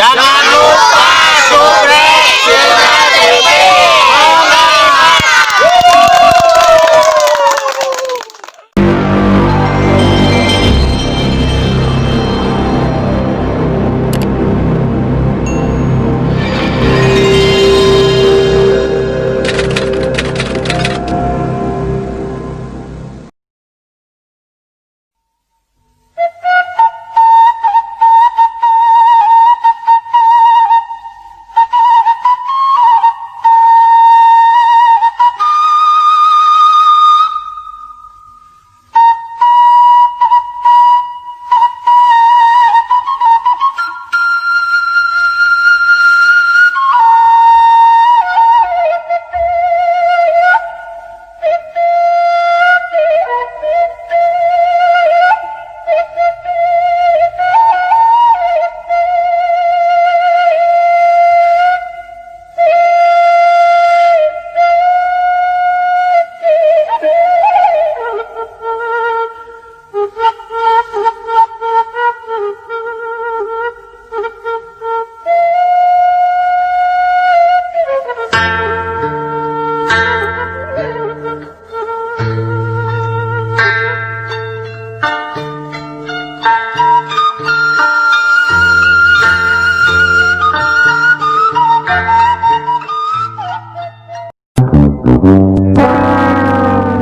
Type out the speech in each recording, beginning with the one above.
Jangan lupa subscribe Sirna TV.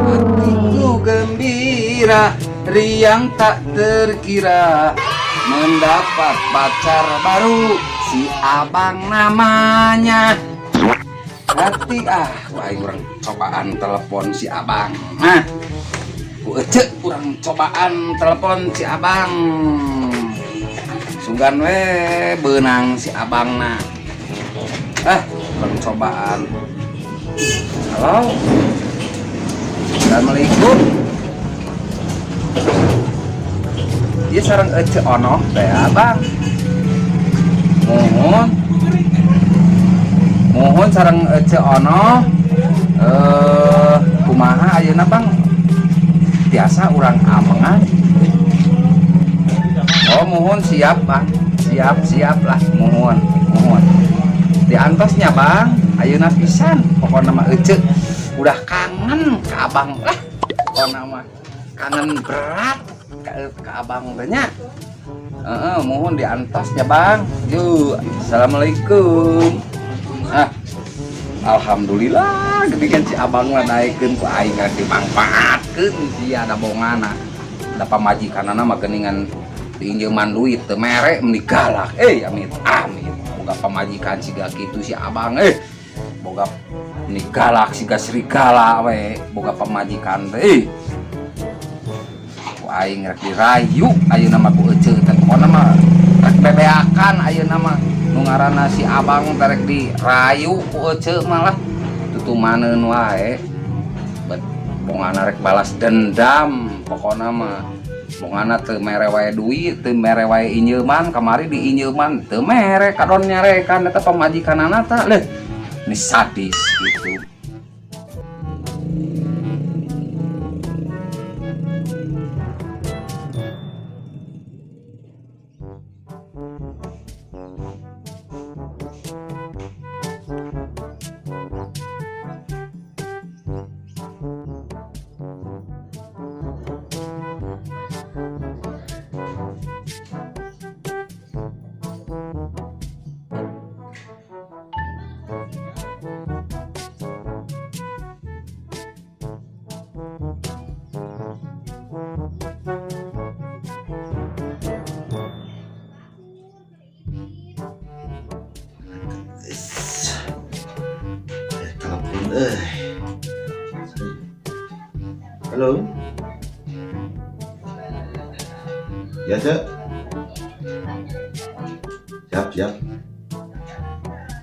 Hatiku gembira, riang tak terkira, mendapat pacar baru, si abang namanya. Hati ah, wah urang cobaan telepon si abang. Nah, ku ece urang cobaan telepon si abang. Sugan we beunang si abang nah. Eh, urang cobaan. Halo. Assalamualaikum. Dia sareng Ece Ono teh, Abang. Muhun. Muhun sareng Ece Ono. Eh, kumaha ayeuna, Bang? Biasa urang amengan. Oh, muhun siap, Bang. Siap, siap lah, muhun, muhun. Diantosnya, Bang. Ayeuna pisan pokokna mah Ece udah kangen ke abang lah. Pokokna mah kangen berat ke abang teh nya. Heeh, muhun diantosnya, Bang. Yuk, assalamualaikum. Ah, alhamdulillah geuningan si abang mah naikeun ku aing rek dimangfaatkeun sia da bongana. Da pamajikanana mah geuningan diinjeuman duit teu mere, meni galak. Eh, amit amit boga pamajikan siga kitu si abang, eh. Boga meni galak siga serigala we boga pamajikan teh. Eh. Ku aing rek dirayu ayeuna mah ku ece teh, pokona mah rek bebeakan ayeuna mah nu ngaranna si abang teh rek dirayu ku ece malah tutumaneun wae. Bet bongana rek balas dendam, pokona mah bongana teu mere wae duit, teu mere wae injeuman, kamari diinjeuman teu mere, kadon nyarekan eta pamajikanana tah leuh ini sadis gitu. Eh, telepon eh. Halo. Ya, Cek. Siap, siap.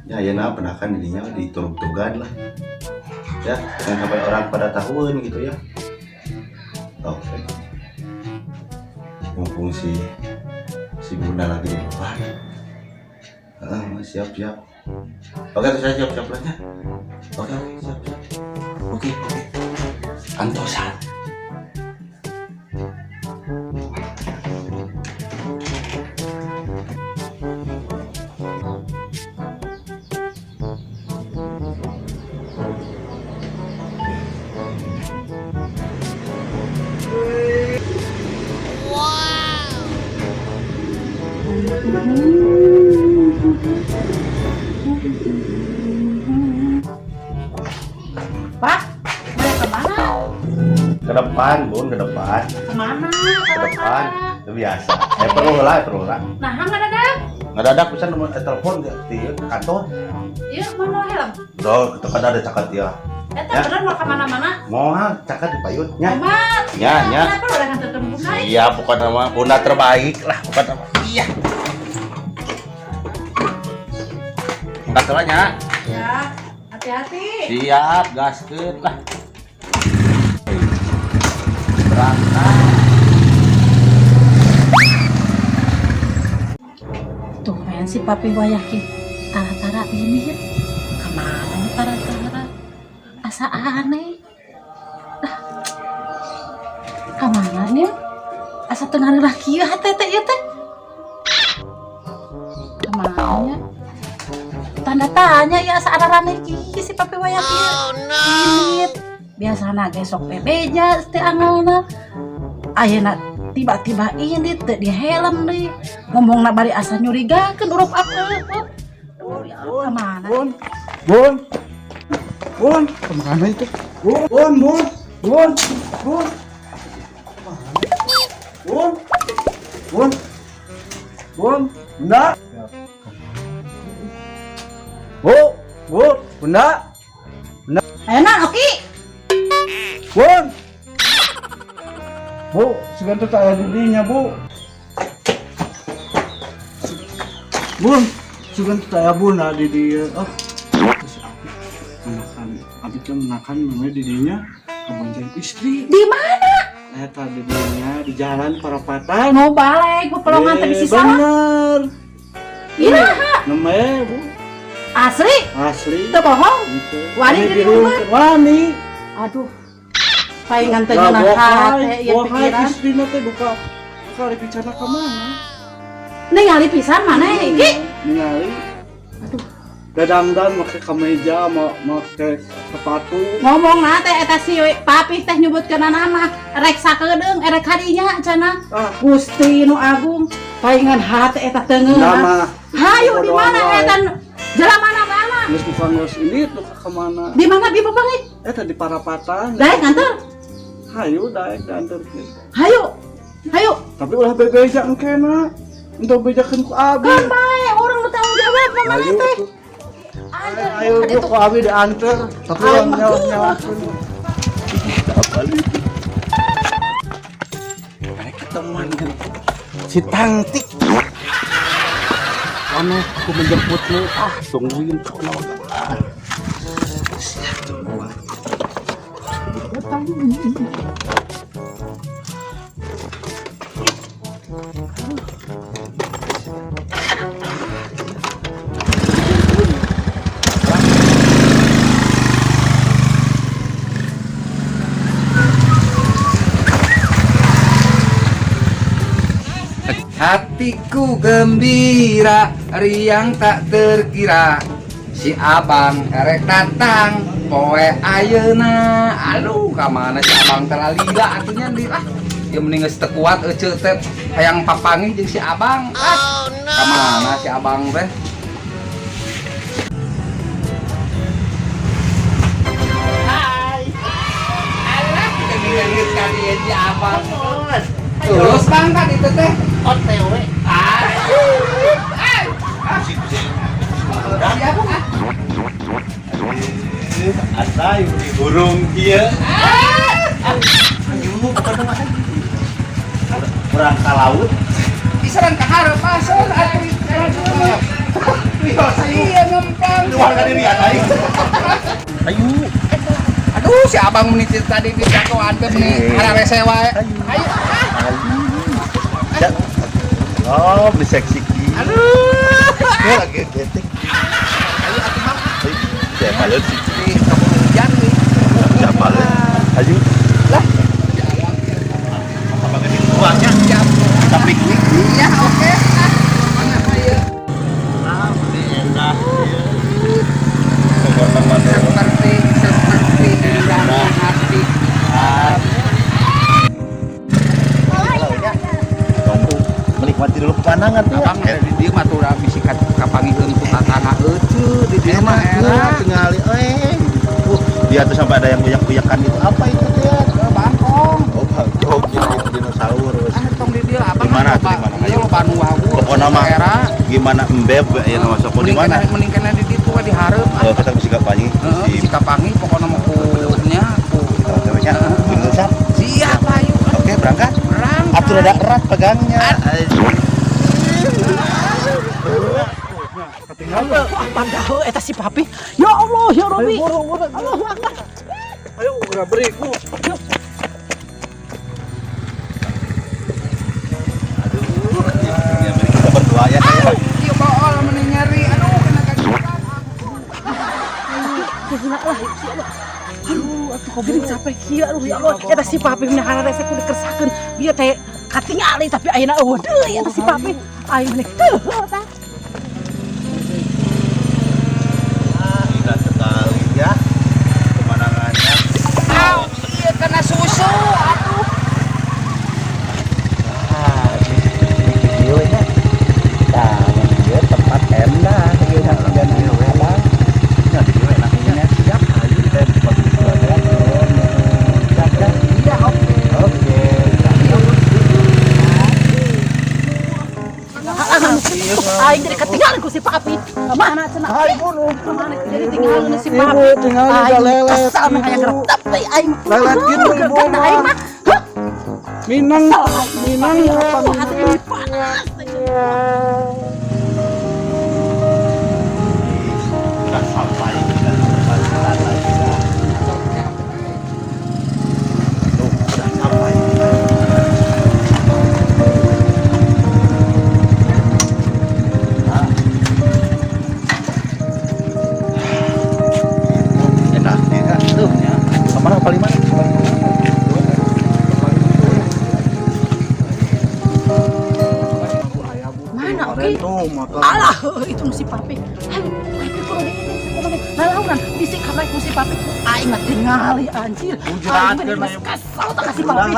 Ya, ya nah, penakan dirinya diturug-turugan lah. Ya, jangan sampai orang pada tahuan gitu ya. Oke. Mumpung si si Bunda lagi di luar. Ah, siap, siap. Oke, saya siap, siap lah ya. Oke, oke, siap, siap. Oke, oke. Antosan. Pak, mau kemana? Ke depan, Bun, ke depan. Kemana? Ke depan. Itu biasa. Perlu lah, perlu lah. Nah, nggak dadak. Nggak dadak bisa nomor telepon di kantor. Iya, mau helm. Duh, itu kan ada cakat ya. Eta bener mau kemana-mana? Mau cakat di payut nya. Nya, nya. Kenapa udah nganterkeun Bunda? Iya, bukan nama Bunda terbaik lah, bukan nama. Iya. Enggak salahnya. Ya, hati-hati. Siap, gaskeun lah. Berangkat. Tuh, main si papi wayah ki tara-tara ini ya. Kemana nih tara-tara? Asa aneh. Lah, kemana nih? Asa teu ngareurah kieu hate teh ieu teh. Kemana nya? Tanda tanya ya asa araraneh kieu si papi wayah kieu. Oh, no. Biasana ge sok bebeja teh angelna. Ayeuna tiba-tiba ini teu di helm deui. Ngomongna bari asa nyurigakeun urup apa. Aduh, ya kemana? Bun, bun, bun, kemana itu? Bun, bun, bun, bun, bun, bun, bun, bun, bunda, bu, bu, bunda, bunda. Ayeuna Oki. Bun, bu, sebentar tak ada dinya bu. Bun, sebentar tak ada bunda di dia. Oh, menakan, abi kan menakan namanya didinya kebonceng istri. Di mana? Eta didinya di jalan parapatan. Mau balik, bu pelongan tadi sisa. Bener. Iya. Namanya bu. Asli? Asli. Teu bohong? Wani di rumah? Wani. Aduh. Palingan teu ngeunah hate ieu pikiran. Istrina teh duka kali bicara ka mana? Ningali pisan mana iki? Ningali. Aduh. Dadangdan make kemeja, make sepatu. Ngomong na teh eta si papi teh nyebutkeun nama rek sakedeung erek kadinya cenah. Gusti nu agung palingan hate eta teu ngeunah. Hayu di mana eta? Jalan mana-mana? Geus bukan geus ini tuh ke mana? Di mana bi papanggih? Eta di parapatan. Daek nganter? Hayu daek dianterkeun. Hayu. Hayu. Tapi ulah bebeja engkena. Untuk bejakeun ku abi. Kan bae urang nu tanggung jawab mah maneh teh. Ayo ku abi dianter. Tapi ulah nyawa-nyawakeun. Mana ketemuan kan si Tangtik. Ano, aku menjemputmu. Ah, tungguin kau nama. Siap, tungguin. Hatiku gembira, riang tak terkira. Si abang erek datang, poe ayeuna. Aduh, ka mana si abang teralila atunya di ah. Ya mending geus teu kuat euceu teh hayang papanggih jeung si abang. Ah, ka mana si abang teh? Hai. Alah, geus ka dieu si abang. Terus bang kan itu teh. OTW. Asa di burung kieu. Ayo, bukan mah. Urang ka laut. Diserang ka hareup paseur atuh. Iya ngempang. Luar ka diri aing. Ayo. Aduh, si abang meni tadi di jagoan teh meni hararese wae. Ayo. Oh, beli seksi ki. Aduh. Lagi getek. Ayo atuh Bang. Siapa lu sih? Di hujan nih. Siapa lu? Ayo. Lah. Apa gede uangnya? Siap. Kita piknik. Iya, oke. Ah, mana ieu? Ah, beli enak. Seperti indahnya hati. Menikmati dulu pemandangan tuh. Abang ada di dieu mah tuh bisi kapanggihkeun ku mah era tingali dia tuh sampai ada yang goyak-goyakan gitu. Apa itu dia? Bangkong. Oh, bangkong dinosaurus. Tong di dia abang. Gimana tuh di mana? Iya lo Bandung wagu. Pokoknya mah gimana embeb ya nama sok di mana? Mending kena di ditu we di hareup. Kita mesti kapangi. Heeh, si kapangi pokoknya mah ku nya ku ceweknya. Bener siap. Siap ayo. Oke, berangkat. Berangkat. Atuh rada erat pegangnya. Apa eta si Papi? Ya Allah, ya Robi. Allahu Akbar. Ayo geura beri ku. Aduh, kita berdua ya. Ieu bool meni nyeri. Aduh, kena kagitan. Gila lah. Aduh, atuh kok geuning capek kieu aduh ya Allah. Eta si Papi meni hararese kudu kersakeun. Bieu teh katingali tapi ayeuna eueuh deui eta si Papi. Aing meni teuh tah. Indah sekali ya pemandangannya. Iya kena susu atuh. Ah, ini videonya. Nah, dia tempat enak, enak dan enak. Nah, video enaknya siap ayo kita tempat ya. Iya, oke. Oke. Aing jadi ketinggalan ku si Papi. Mana cenah? Hai bunuh. Mana jadi tinggalan si Papi. Ibu tinggal di lelet. Kesal mah hayang retep teh aing. Lelet gitu ibu Kata aing mah. Minang, minang apa hati ini panas. Sudah sampai kita sampai. Tuh, sudah sampai kita. Enak ya, tuh. Kemana paling mana? Mana oke? Alah, itu si Papi. Ayo, ayo kudu di lalaunan bisi karena ku si Papi. Aing mah tingali anjir. Aing mah kesal tah ka si Papi.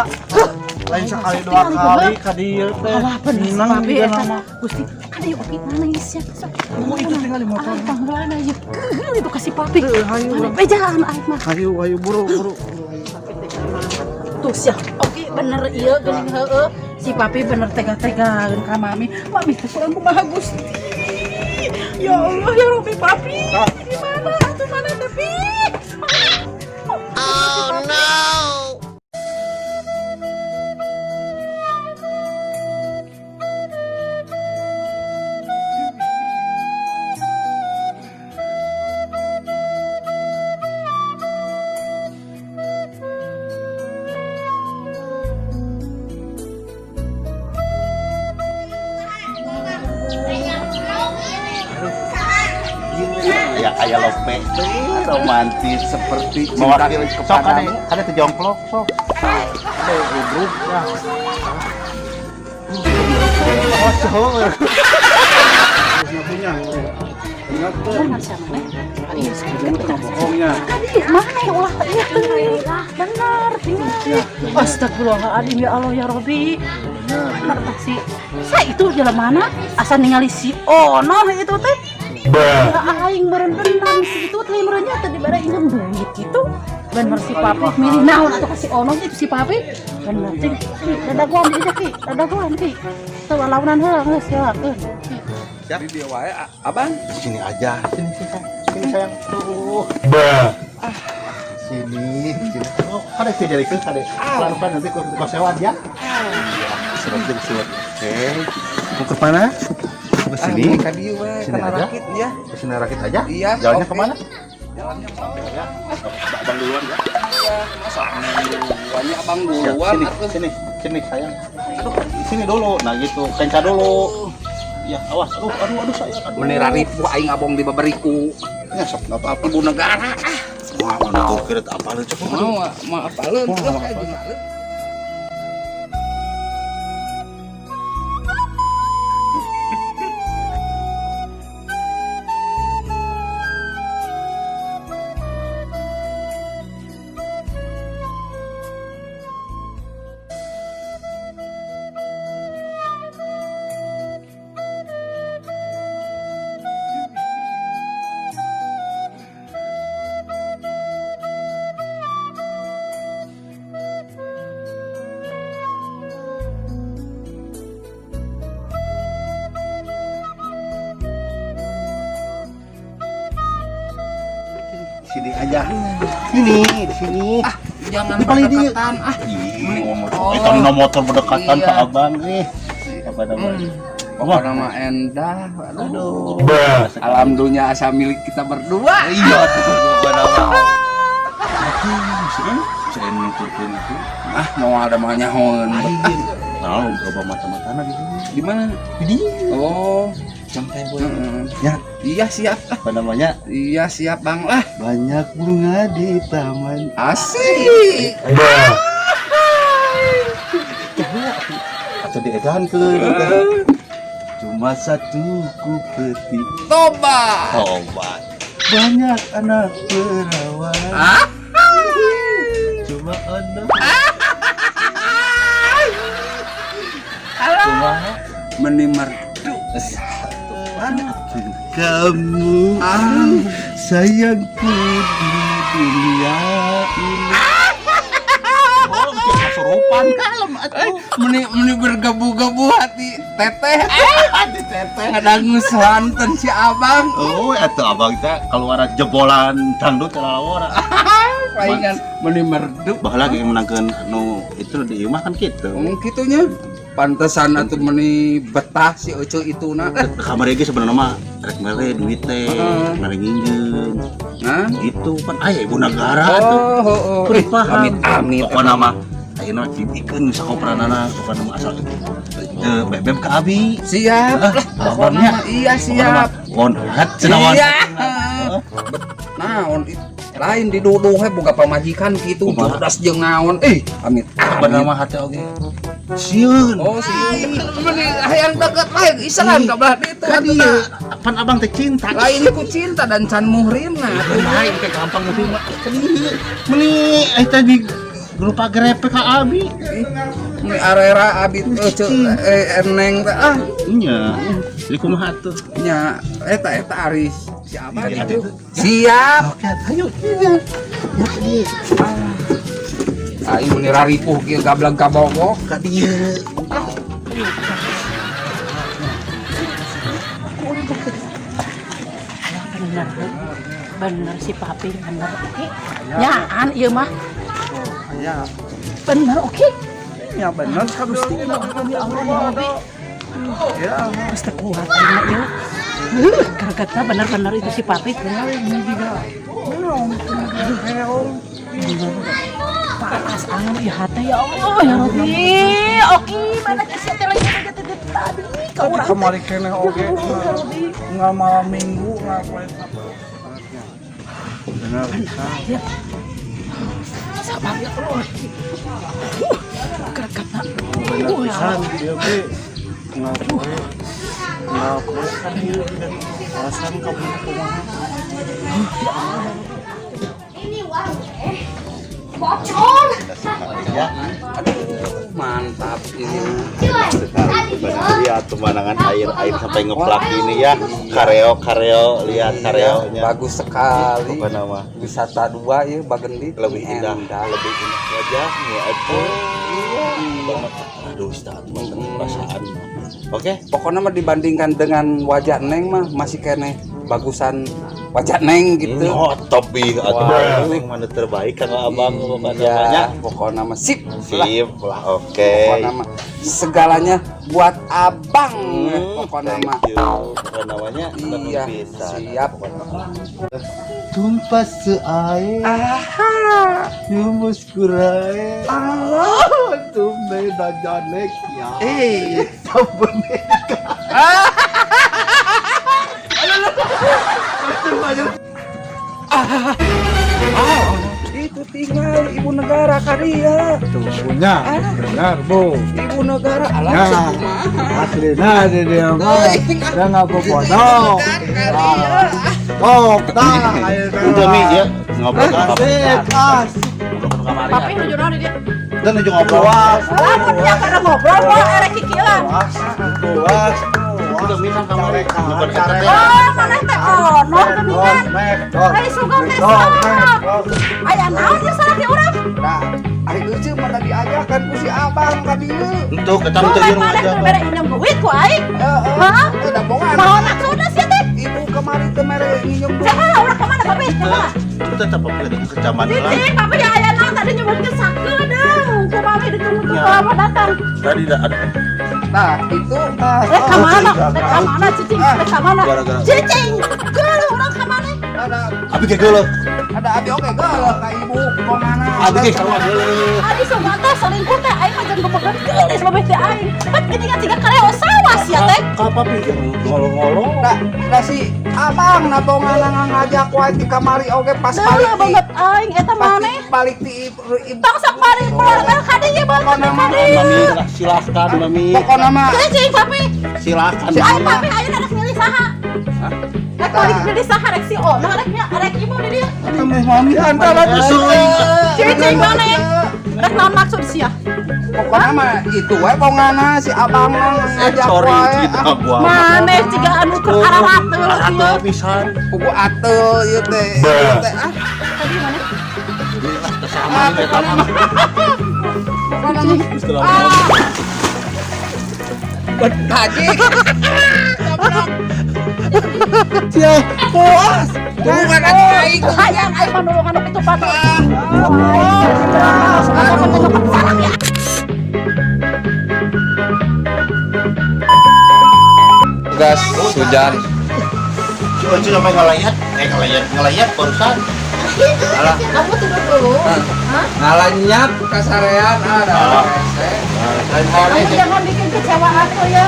Lain sekali dua kali ka dieu teh. Alah bener si Minang Papi juga eta. nama. Gusti, kan ieu oke mana isya sok. Oh, itu tinggal di motor. Aing pangheulana ieu. Keuheul itu ka si Papi. Hayu. Mana bejaan aing mah. Ayo ayo buru buru. Tuh sia, oke bener ieu geuning heueuh. Si Papi bener tega-tegaeun ka Mami. Mami teh kurang kumaha Gusti. Ya Allah ya Rabbi Papi. Di mana atuh mana teh Pi? Oh no. Ya kayak lope romantis Seperti cinta mewakili sok ada kepadamu. ada tejongklok sok ada udruk ya. Oh sok Punya. Ingat tuh. Bener siapa nih? Iya, Jangan bohongnya. Tadi mana ya ulah iya bener tinggal. Astagfirullahaladzim ya Allah ya Robi. Bener pasti. Saya itu jalan mana? Asa ningali si Ono itu teh. Ya aing meureun bener si itu teh meureunnya teh dibere injem duit gitu. Bener si Papi milih naon atuh ka si Ono itu si Papi. Bener cing. Ki, dadagoan ieu ki, dadagoan ki. Teu launan heula geus ya keun. Di dieu wae abang. Sini aja, sini sini sini sayang tuh. Sini, sini. Oh, ada sih jadi ke ada. Pelan-pelan nanti ke sewa ya. Surat surat. Oke. Mau ke mana? Ke sini. Ka dieu we, Sini kana aja. rakit ya. Ke sini rakit aja. Iya, Jalannya oke. kemana? Jalannya sampai Ya. Abang duluan ya. Masa duluannya abang Siap, duluan sini, atuh. sini, sini sayang. Aduh, sini dulu. Nah gitu, kenca dulu. Ya, awas. Aduh, aduh, aduh sayang. Aduh. Meni raripu aing abong dibaberiku Ya, sok enggak apa-apa. ibu negara ah. Wah, mana tuh kira apa lu coba. Mau mau apaleun Wah, terus mau kayak apa? gimana? Sini aja. Sini, di sini. Ah, jangan Di paling dia. berdekatan ah. Ih, Oh. itu no motor berdekatan Iya. Pak Abang eh. Apa namanya? Pokoknya mah endah. Aduh. Aduh. Alam dunia asa milik kita berdua. Iya, tuh pokoknya mah. Aduh, saya nuturkeun itu. Ah, mau ada mah nyahoeun. Nah, loba mata-matana di sini. Di mana? Di dieu. Oh, Santai boy. heeh. Ya, Iya siap ah. apa namanya? Iya siap Bang lah. Banyak bunga di taman. Asik. Atau diedankeun. Cuma satu ku petik Toba. tobat. Banyak anak perawan. Ah? Cuma anak. Cuma Meni merdu. kamu Ah. sayangku di dunia ini. Oh, kesurupan kalem atuh. Meni meni bergebu-gebu hati teteh. Hati teteh. Ngadangu selanten si abang. Oh, atuh abang teh keluar jebolan dangdut lalawara. Palingan meni merdu. Baheula ge menangkeun nu itu di imah kan kitu. Ngomong kitunya. Pantesan atuh meni betah si Ece itu na. Kamar ge sebenarnya mah rek mere duit teh, Heeh. mere nginjeum. Nah. Gitu kan aya ibu negara atuh. Oh, oh, oh. Kudu paham. Amit amit. Pokona mah ayeuna dibikeun sakopranana, pokona mah asal teu bebeb ka abi. Siap Ah, lah. Pokona abangnya. mah iya siap. Won hat cenah won. Iya. Naon lain diduduh we boga pamajikan kitu Kumaha? cerdas jeung naon. Eh, amit. Bener mah hate oge. Sieun. Oh, sih. Meni hayang deket lain isahan ka belah ditu Kan atuh iya, tah. pan abang teh cinta. Lain ku cinta dan can muhrimna. Lain teh gampang muhrim mah. Kan ieu meuni eta di grup grepe ka abi. Meni arera abi ece eneng teh ah Nya. Jadi kumaha atuh? nya eta eta ari si abang Iya, itu. Siap. Oke, ayo. Ya, dieu. Aing meni raripuh kieu gableg kabogoh. Ka dieu. Bener, bener si papi bener oke. Nyaan ieu mah. Ya, Bener oke. ya bener ka Gusti. Ya Allah ya Rabbi. Ya, Geus teu kuat aing mah ieu. Gregetna bener-bener itu si papi. ini juga. Belum, keong. Panas angan ieu hate ya Allah ya Rabbi. Oke, mana geus teh lagi teh tadi ka Tadi urang. kemari keneh oge. Ya Allah, ya Rabbi. Nggak malam minggu ngapain apa. Bener bisa. Ya. Sabar ya Allah. Gregetna. Bener Ya pisan Allah. dia ge. Ngapain? Ngapain kan ieu alasan kamu kumaha. Ini warung teh bocor. Ya. Aduh, mantap ini. Lihat pemandangan air-air sampai ngeplak ini ya. Kareo kareo lihat kareonya. Bagus sekali. Apa nama? Wisata dua ya Bagendit. Lebih indah, Endah. lebih indah wajahnya atuh. Iya. Aduh, istirahat banget perasaan. Oke. Pokoknya mah dibandingkan dengan wajah Neng mah masih keneh bagusan wajah Neng gitu. Oh, top ih atuh. Wah. Neng mana terbaik kang abang pokoknya Iya, namanya. pokoknya mah sip lah. Sip lah, oke. Pokoknya mah segalanya buat abang. Pokoknya mah. Thank you. Pokoknya namanya Iya, bisa. siap. Tumpas seair, yumus kurai. Allah, tumbe dajanek ya. Eh, itu tinggal ibu negara karya. Tuh punya, benar bu. Ibu negara alam Ya. sekumaha. Aslina di dia mah. Dia nggak bodoh. Tok, tah, ayo Udah Mi ya ngobrol ke kamar. Asik, asik. Ngobrol ke kamar. Papi nuju naon di dieu? Dan nuju ngobrol. Puas, Lamun nya kana ngobrol moal erek kikieuan. puas, puas. Udah Mi kan kamar. Ngobrol ke Carekan. Oh, maneh teh ono geuningan. Ai sugan teh salah. Aya naon ieu salah di urang? Nah, ari euceu mah tadi diajakan ku si abang ka dieu. Untuk kita untuk Boleh ieu maneh ngajak. teh mere injem duit ku aing. Heeh. Hah? Teu da bongan. Naon maksudna sia teh? Ibu kemarin teh mere nginjem duit. Cek heula urang ka mana papi? Cek heula. Tetap papi ada kecaman lah. Cicing, papi ya aya naon tadi nyebutkeun sakedeung. Ku mami ditunggu Ya. lama datang. Tadi dah ada. Nah, itu Tah, Eh, ka mana? Eh, ka mana cicing? Eh, ka mana? Gara-gara. Cicing, geuleuh urang ka mana? Ada Abi ge geuleuh. ada abi oge geuleuh ka ibu bongana. Abi ge sarua geuleuh. Ari sugan teh selingkuh teh aing mah jeung bobogohan geulis babeh teh aing. Pat geuningan siga kareo sawas ya teh. Ka papi ge ngolo-ngolo. Da si abang na bongana ngajak wae di kamari oge pas balik Geuleuh ti banget aing eta pas maneh. balik ti ibu. Tong sok balik pulang teh ka dieu balik Pokona ka mah, dieu. Mami silahkan mami. Pokona mah Cicing papi. Silahkan. Aing papi ayeuna rek milih saha? Rek balik milih saha rek si Ono rek nya rek ibu di dieu. Mami antara Cicing maneh. Rek naon maksud sia? Pokona mah itu wae bongana si abang mah ngajak Sorry, wae. tidak buah. Maneh jiga anu keur ararateul kieu. Atau pisan. Pugu ateul ieu teh. Ieu teh ah. Tadi maneh Sama eta mah. Pokona mah Setelah haji. Sia, puas. Tulungan atuh aing. Hayang aing mah nulungan nu kitu patut. Aduh. Gas hujan. Si Oci sampai ngelayat, eh ngelayat, ngelayat barusan. Kamu tidur dulu. Hah? Ngalanyap kasarean ada rese. Kamu jangan bikin kecewa aku ya.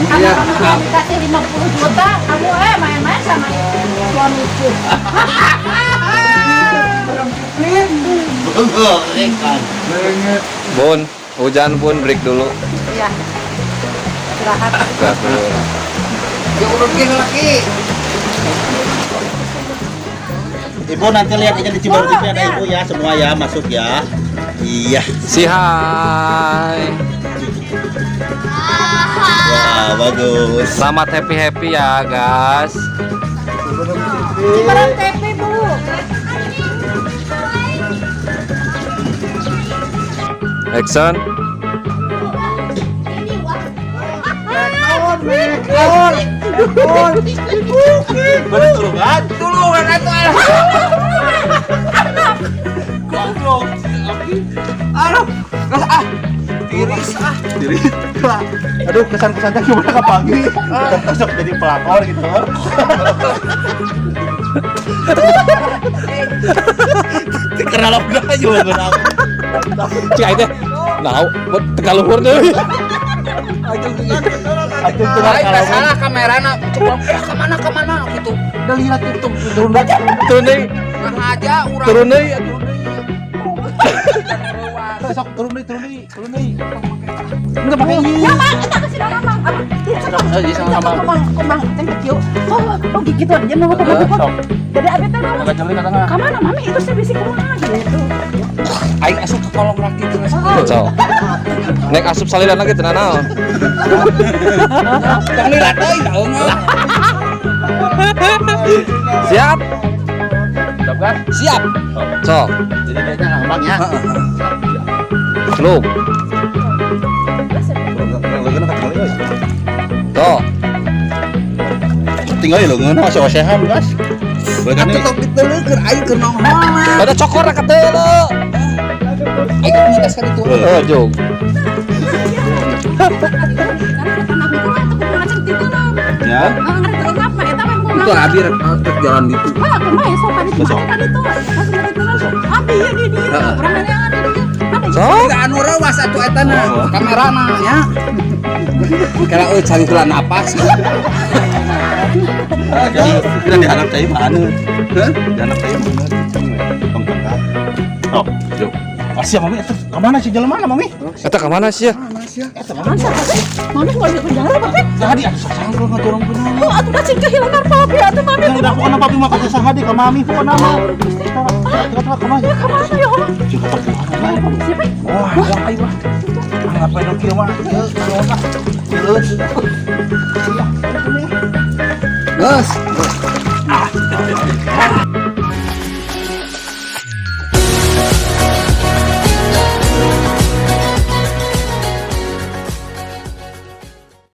Karena kamu cuma dikasih 50 juta, kamu main-main sama suamiku. Bengong kan. Bun, hujan bun break dulu. Iya. Istirahat. Istirahat dulu. Ya urut ge laki. Ibu nanti lihat aja di Cibaru TV ada ibu ya, semua ya masuk ya. Iya. Si hai. Wah, bagus. Selamat happy happy ya guys. Ciberem TV, Bu. Action. Ini wah. Bun, bun. Bener tulungan. Tulungan atuh alah. Goblok. Aduh, geus ah. Tiris ah. Diri. Aduh, kesan-kesannya gimana ke pagi? Besok jadi pelakor gitu. Karena lo udah juga kenapa? Cik aing teh. Nah, buat tegaluhur deui. Aing teh salah kamerana coba ka mana ka mana gitu. Udah lihat tuh, turun Turun deui. Ngahaja urang. Turun deui atuh. Besok turun deui, turun deui, turun deui. Enggak pakai ini. Ya, Mang, eta ke sini Mang. Apa? Jadi sama Mang. Kumang, kumang, ceng kieu. Oh, oh gitu aja nu Sok. Jadi abi teh naon? Agak jeli katanya. Ka mana mami itu sih bisi kumaha gitu. Aing asup ke kolong laki teu geus. Sok. Nek asup saliran lagi teu naon. Tong lila teuing da eungeut. Siap. Siap kan? Siap. Sok. Jadi kayaknya ngambang ya. Lu. Leungeun ketinggalan euy. Tuh. Tinggal leungeun masih osehan, guys. Boleh kan Atuh nih? tong diteuleukeur aing keur nongol. Pada cokor keteuleuh. Aing kudu ka ditu. Oh, jog. Ya. Itu abi rek rek jalan ditu. Sok. Tidak anu rewas atuh eta na kamerana nya. Kala euy cari heula napas. Jadi kita diharap cai mah anu. Diharap cai mah anu. Tong tengah. Oh, jauh. Asia mami eta ka mana sih jalan mana mami? Eta ka mana sih ya? Eta mana? Mami mau di penjara papi. Tadi atuh sasangkul ngaturang bener. Oh, atuh kacing kehilangan papi atuh mami. Yang udah pokoknya papi mah kata sahadi ka mami pokoknya mah. Kita ka mana? Ya kemana ya Allah? Jika papi. Polisi papi. Wah, wah ayo lah. Ngapain dong kieu mah? Ieu naon lah. Ieu. Geus.